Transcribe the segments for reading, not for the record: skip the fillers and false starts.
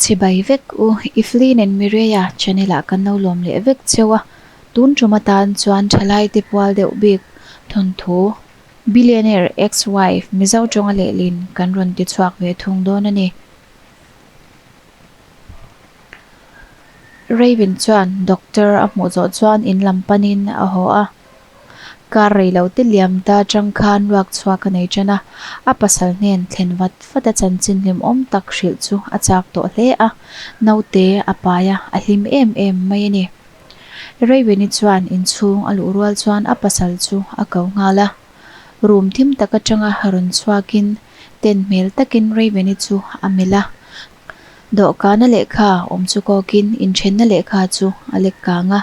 Chibai vek u, Evelyn and Mireia channel ah kan lo lawm leh vek cheu a, tun tum atan chuan thalai te pual deuh bik thawnthu Billionaire ex-wife Mizo tawnga lehlin kan rawn ti chhuak ve thung dawn a ni. Raven chuan doctor a hmuh zawh chuan in lam panin a haw a. Kar rei lo te liam ta atang khan ruak chhuak a nei tan a, a pasal hnen thlen vat vat a chanchin hlimawm tak hrilh chu a chak tawh hle a, naute a pai a, a hlim em em mai a ni. Raven-i chuan inchhung a luh rual chuan a pasal chu a ko nghal a, room thim tak atanga rawn chhuakin ten hmel takin Raven-i chu a melh a, dawhkana lehkha awm chu kawkin inthenna lehkha chu a lek kang a.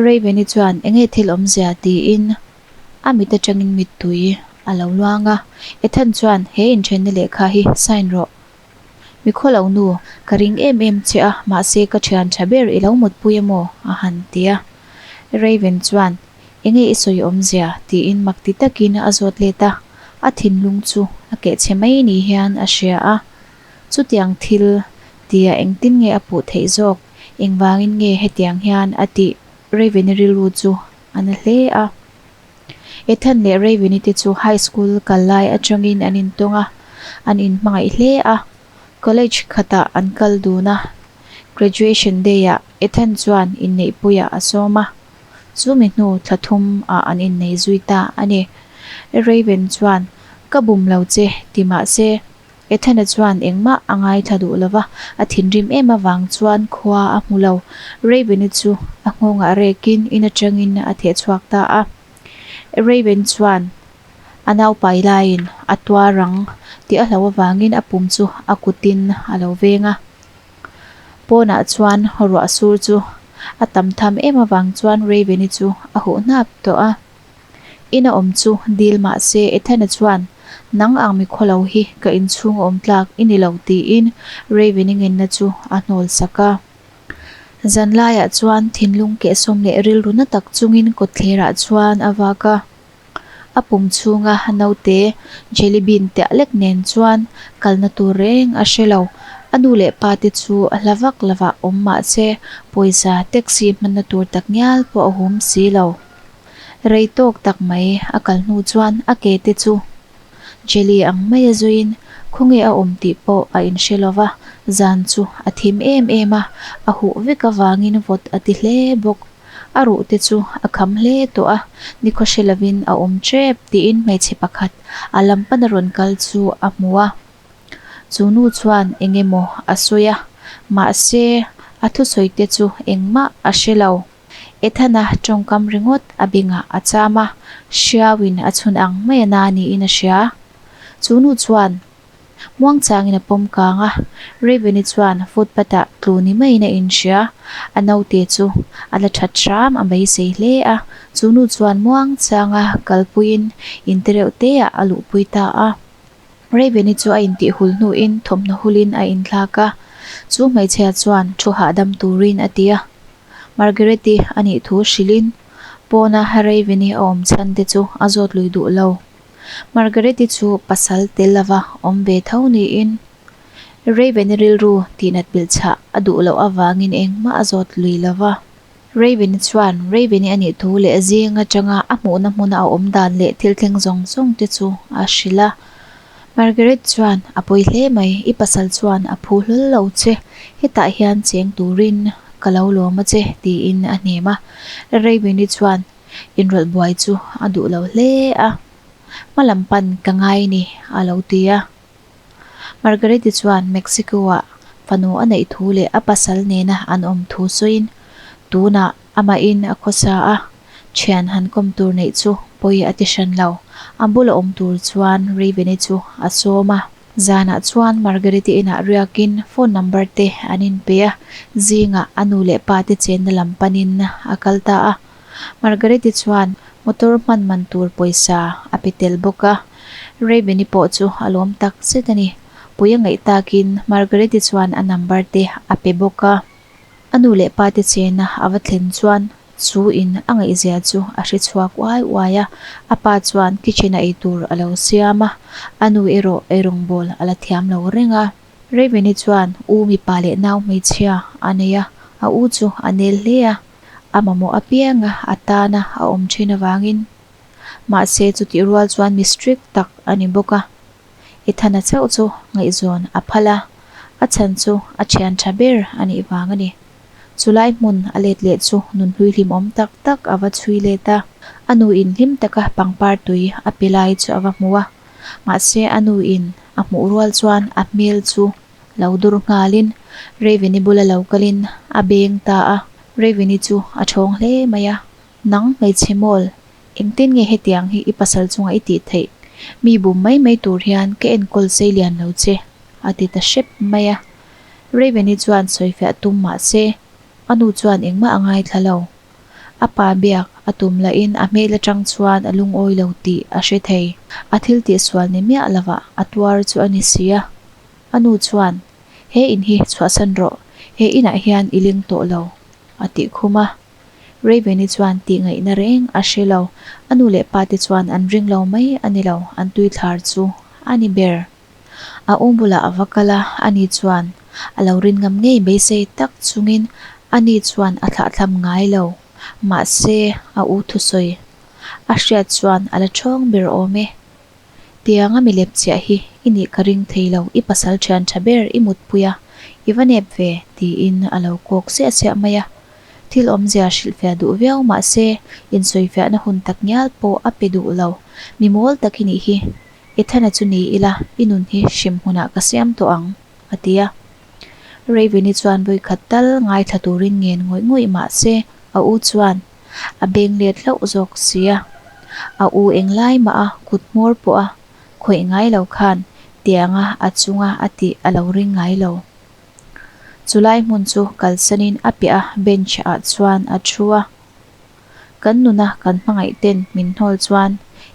Raven-i chuan enge thil awmzia tiin a mit atangin mittui a lo luang a, Ethan chuan he inthenna lehkha hi sign rawh. Mikhaw lo nu, ka ring em em che a, mahse ka thian tha ber i lo mutpui emaw? a han ti a. Raven chuan enge i sawi awmzia tiin mak ti takin a zawt let a, a thinlung chu a kehchhe mai ni hian a hria a. Chutiang thil tia engtin nge a puh theih zawk? Engvangin nge hetiang hian a tih? Raven-i rilru chu a na hle a. Ethan leh Raven-i te chu high school kal lai atangin an intawng a, an inhmangaih hle a. College khatah an kal dun a, graduation day-ah Ethan chuan inneihpuiah a sawm a. Chumi hnu thla thum ah an innei zui ta a ni. Raven chuan, Ka bum lo che ti mah se, Ethana chuan engmah a ngaithla duh lo va, a thinrim em avang chuan khua a hmu lo. Raven-i chu a nghawngah rekin in atangin a theh chhuak ta a. Raven chuan a naupai laiin a tuar ang tih a hlo avangin a pum chu a kutin a lo veng a. Pawnah chuan ruah sur chu a tam tham em avang chuan Raven-i chu a huh hnap tawh a. In a awm chu dil mah se Ethana chuan, Nang ang mikhaw lo hi ka inchhung a awm tlak i ni lo tiin Raven-i ngenna chu a hnawl sak a. Zan laiah chuan thinlung kehsawm leh rilru na tak chungin kawtthlerah chuan a vak a. A pum chhunga naute jelly bean tiah lek nen chuan kalna tur reng a hre lo. A nu leh pa te chu a hla vak lovah awm mah se pawisa taxi hmanna tur takngial pawh a hum si lo. Rei tawk tak mai a kal hnu chuan a ke te chu jelly ang mai a zuiin khawnge a awm tih pawh a inhre lo va, zan chu a thim em em a, a huh vek avangin vawt a ti hle bawk. A ruh te chu a kham hle tawh a, nikhaw hre lovin a awm tep tiin hmeichhe pakhat a lam pana rawn kal chu a hmu a. Chu nu chuan eng emaw a sawi a, mahse a thusawi te chu engmah a hre lo. Ethana tawngkam ringawt a bengah a cham a, hriauin a chhun ang mai a na niin a hria. Chu nu chuan muangchangin a pawm kang a, Raven-i chuan footpath-ah tlu ni maiin a inhria. A naute chu a la that hram a beisei hle a, chu nu chuan muangchanga kalpuiin inte reuh teah a luhpui ta a. Raven-i chu a intihhul hnuin thawmhnaw hulin a inthlak a, chu hmeichhia chuan thu hahdam turin a ti a. Margaret-i a nih thu hrilhin pawna Raven-i a awm chhan te chu a zawt lui duh lo. Margaret-i chu pasal tel lova awm ve tho niin Raven-i rilru tihnat bilh chhah a duh loh avangin engmah a zawt lui lo va. Raven-i chuan Raven-i a nih thu leh zing atanga a hmuhna hmuna a awm dan leh thil thleng zawng zawng te chu a hrilh a. Margaret chuan, A pawi hle mai, i pasal chuan a phu hlawl lo che, hetah hian cheng turin ka lo lawm a che, tiin a hnem a. Raven-i chuan inrawlh buai chu a duh lo hle a, Hma lam pan ka ngai ni, a lo ti a. Margaret-i chuan Mexico-ah fanu a neih thu leh a pasal nena an awm thu sawiin tunah amahin a khawsa a, thian han kawm tur neih chu pawi a ti hran lo. A bula awm tur chuan Raven-i chu a sawm a. Zanah chuan Margaret-i inah riakin phone number te an inpe a, zingah a nu leh pa te chenna lam panin a kal ta a. Margaret-i chuan motor hman man tur pawisa a pe tel bawk a, Raven-i pawh chu a lawm tak zet a ni. Pui a ngaih takin Margaret-i chuan a number te a pe bawk a. A nu leh pa te chena a va thlen chuan chu in a ngaihzia chu a hre chhuak uai uai a, a pa chuan kitchen-a eitur a lo siam a, a nu erawh eirawngbawl a la thiam lo reng a. Raven-i chuan u mipa leh nau hmeichhia a nei a, a u chu a nel hle a, a mamawh apianga a tana a awm thin avangin. Mahse chutih rual chuan mi strict tak a ni bawk a, Ethana chauh chu ngaihzawn a phal a, a chhan chu a thian tha ber a nih vang a ni. Chulai hmun a let leh chu nunhlui hlimawm tak tak a va chhui let a, a nuin hlim taka pangpar tui a pe lai chu a va hmu a, mahse a nuin a hmuh rual chuan a hmel chu lo dur nghalin Raven-i bula lo kalin a beng ta a, Raven-i chu a thawng hle mai a, Nang hmeichhe mawl, engtin nge hetiang hi i pasal chunga i tih theih? Mi bum mai mai tur hian ka enkawl sei lian lo che, a ti ta hrep mai a. Raven-i chuan sawifiah tum mah se, a nu chuan engmah a ngaithla lo. A pa biak a tum lahin a hmel atang chuan a lungawi lo tih a hre thei. A thil tihsual ni miah lovah a tuar chu a ni si a. A nu chuan, He in hi chhuahsan rawh, he inah hian i ling tawh lo, a tih khum a. Raven-i chuan tih ngaihna reng a hre lo. A nu leh pa te chuan an ring lo mai a ni lo, an tuithlar chu a ni ber. A u bulah a va kal a, ani chuan a lo rin ngam ngei beisei tak chungin ani chuan a thlahthlam ngai lo. Mahse, a u thusawi a hriat chuan a la ṭhawng ber awm e. Tianga mi lep chiah hi i nih ka ring thei lo, i pasal thian tha ber i mutpui a, i va nep ve, tiin a lo kawk siah siah mai a. Thil awmzia hrilhfiah duh viau mah se, insawifiahna hun tak ngial pawh a pe duh lo. Mi mawl tak i nih hi, Ethana chu ni ila, i nun hi hrim hmunah ka siam tawh ang, a ti a. Raven-i chuan vawikhat tal ngaithla turin ngen ngawih ngawih mah se, a u chuan a beng let hlauh zawk si a. A u englai mah a kut hmawr pawh a khawih ngai lo khan tianga a chunga a tih a lo ring ngai lo. Chulai hmun chu kalsanin a piah a bench ah chuan a thu a. Kan nuna kan hmangaih ten min hnawl chuan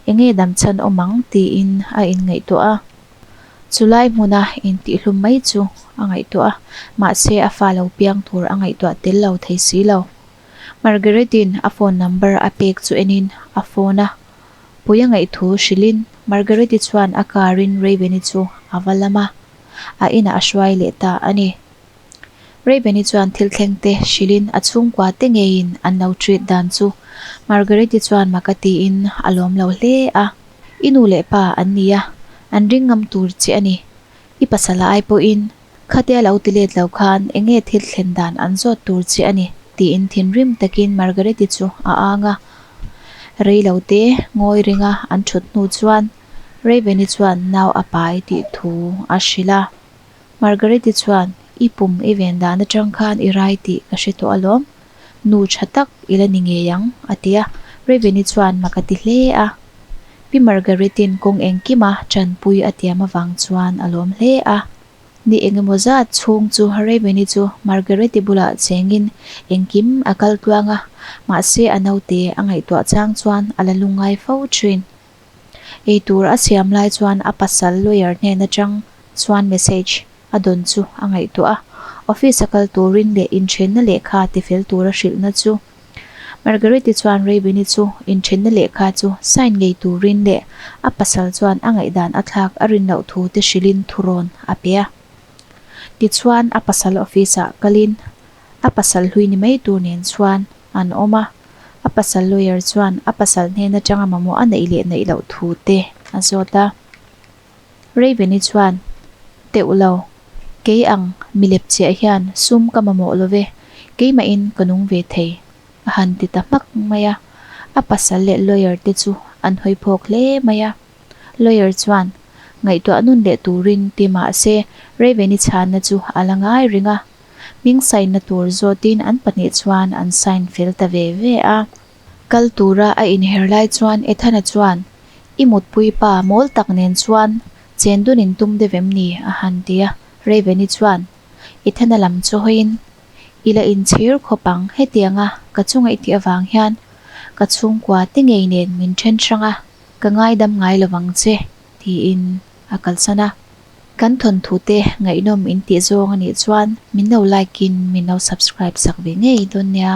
enge damchhan awm ang tiin a inngaihtuah a. Chulai hmuna intihhlum mai chu a ngaihtuah a, mahse a fa lo piang tur a ngaihtuah tel lo thei si lo. Margaret-in a phone number a pek chu enin a phone a, Puia ngaihthu hrilhin Margaret-i chuan a car-in Raven-i chu a va lam a, a inah a hruai leh ta a ni. Raven-i chuan thil thleng te hrilhin a chhungkua te ngeiin an lo treat dan chu Margaret-i chuan mak a tiin a lawm lo hle a, I nu leh pa an ni a, an ring ngam tur che a ni. I pasal ai pawhin khatia lo ti let lo khan eng nge thil thlen dan an zawt tur che a ni, tiin thinrim takin Margaret-i chu a ang a. Rei lo te ngawi ringa an thut hnu chuan Raven-i chuan nau a pai tih thu a hrilh a. Margaret-i chuan, I pum i ven dan atang khan i rai tih ka hre tawh alawm. Nu tha tak i la ni ngei ang, a ti a. Raven-i chuan mak a ti hle a. Pi Margaret-in kawng engkima tanpui a tiam avang chuan a lawm hle a. Ni engemaw zat chhung chu Raven-i chu Margaret-i bulah chengin engkim a kal tluang a, mahse a naute a ngaihtuah chang chuan a la lungngai fo thin. Eitur a siam lai chuan a pasal lawyer hnen atang chuan message a dawn chu a ngaihtuah a, office a kal turin leh inthenna lehkha tifel tura hrilhna chu Margaret-i chuan Raven-i chu inthenna lehkha chu sign ngei turin leh a pasal chuan a ngaihdan a thlak a rin loh thu te hrilhin thurawn a pe a. Tichuan a pasal office ah kalin a pasal hlui ni mai tur nen chuan an awm a. A pasal lawyer chuan a pasal hnen atanga mamawh a neih leh neih loh thu te a zawt a. Raven-i chuan, Teuh lo, kei ang milep chiah hian sum ka mamawh lo ve, keimahin ka nung ve thei, a han ti ta hmak mai a. A pasal leh lawyer te chu an hawi phawk hle mai a. Lawyer chuan, Ngaihtuah nun leh turin ti mah se Raven-i chhanna chu a la ngai reng a. Hming sign-na tur zawtin an pahnih chuan an sign fel ta ve ve a. Kal tura a inher lai chuan Ethana chuan, I mutpui pa mawl tak nen chuan chen dun in tum deuh em ni? a han ti a. Raven-i chuan Ethana lam chu hawiin, I la inchhir khawp ang, hetianga ka chunga i tih avang hian ka chhungkua te ngei nen min then hrang a, ka ngaidam ngai lovang che, tiin a kalsan a. Kan thawnthu te ngaihnawm in tih zawng a nih chuan min lo like in min lo subscribe sak ve ngei dawn nia.